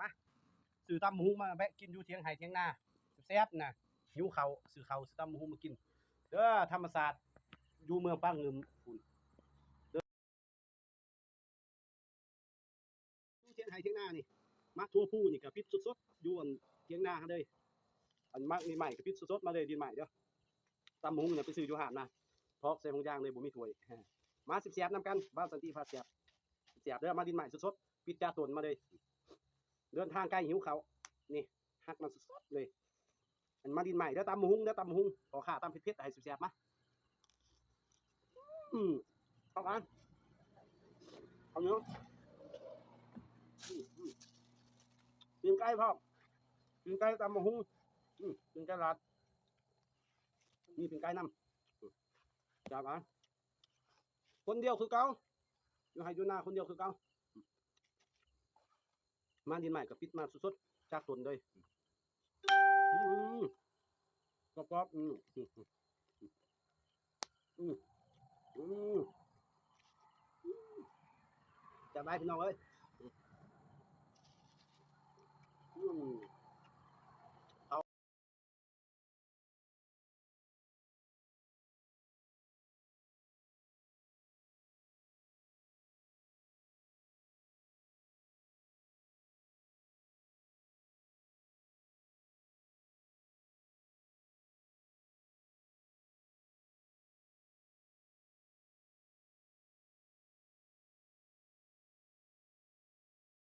ມາ ຊື້ຕຳບັກຫຸ່ງມາແວະກິນຢູ່ຖຽງໄຮ່ຖຽງນາ ແຊບໆນະ ຫິວເຂົ້າ ຊື້ເຂົ້າ ຊື້ຕຳບັກຫຸ່ງມາກິນເດີ ທຳມະຊາດ ຢູ່ເມືອງປາງງື່ມພຸ້ນ ຢູ່ຖຽງໄຮ່ຖຽງນານີ້ ໝາກຖົ່ວພູນີ້ກໍປິດສົດໆ ຢູ່ອັນຖຽງນາຫັ້ນເລີຍ ອັນໝາກນີ້ໃໝ່ກໍປິດສົດໆມາເລີຍ ດິນໃໝ່ເດີ ຕຳບັກຫຸ່ງນີ້ໄປຊື້ຢູ່ຮ້ານນະ ຖອກໃສ່ຖົງຢາງເລີຍ ບໍ່ມີຖ້ວຍ ມາແຊບໆນຳກັນ ບ່າວສັນຕິພາແຊບ ແຊບເດີ ມາດິນໃໝ່ສົດໆ ປິດຈາກຕົ້ນມາເລີຍ ເດີນທາງໄກຫິວເຂົ້າ ນີ້ ຫັກມາສົດໆເລີຍ ອັນມາດິນໃໝ່ເດີ ຕຳບັກຫຸ່ງເດີ ຕຳບັກຫຸ່ງ ຂໍຂ້າຕຳເຜັດໆ ໃຫ້ແຊບໆ ມາ ອືມ ເຂົ້າກັນ ເຂົ້າໜຽວ ອືມ ອືມ ຕີນໄກ່ພ້ອມ ຕີນໄກ່ຕຳບັກຫຸ່ງ ອືມ ຕີນໄກ່ລາດ ມີຕີນໄກ່ນຳ ອືມ ແຊບຫຼາຍ ຄົນດຽວຄືເກົ່າ ຢູ່ໄຮ່ຢູ່ນາຄົນດຽວຄືເກົ່າ ມາດິນໃໝ່ກໍປິດມາສົດໆ ຈາກຕົ້ນເລີຍ ອືມ ກອບໆ ອືມ ອືມ ອືມ ອືມ ແຊບຫຼາຍພີ່ນ້ອງເອີຍ ອືມ.